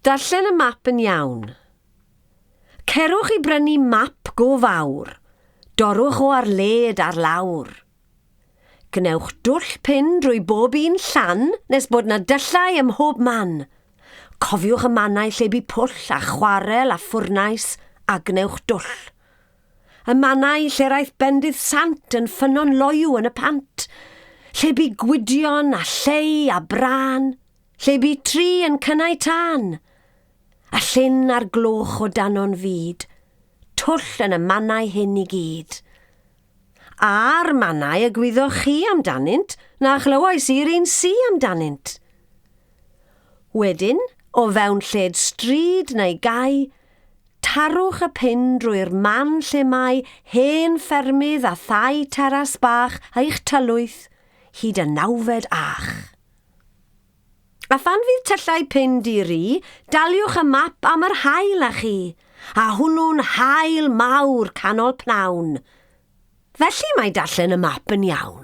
Darllen y map yn iawn. Cerwch i brynu map go fawr. Dorrwch o ar led ar lawr. Gwnewch dwll pin drwy bob un llan nes bod 'na dyllau ym mhob man. Cofiwch y mannau lle bu pwll a chwarel a ffwrnais a gwnewch dwll. Y mannau lle'r aeth bendith sant yn ffynnon loyw yn y pant. Lle bu gwydion a lleu a brân. Lle bu tri yn cynnau tân. A llyn a'r gloch o dano'n fyd. Twll yn y mannau hyn i gyd. A'r mannau y gwyddoch chi amdanynt, na chlywais i'r un si amdanynt. Wedyn, o fewn lled stryd neu gae, tarwch y pin drwy'r man lle mae hen ffermydd a thai teras bach eich tylwyth, hyd y nawfed ach. A phan fydd tyllau pin di-ri, daliwch y map am yr haul â chi, a hwnnw'n haul mawr canol pnawn. Felly mae darllen y map yn iawn.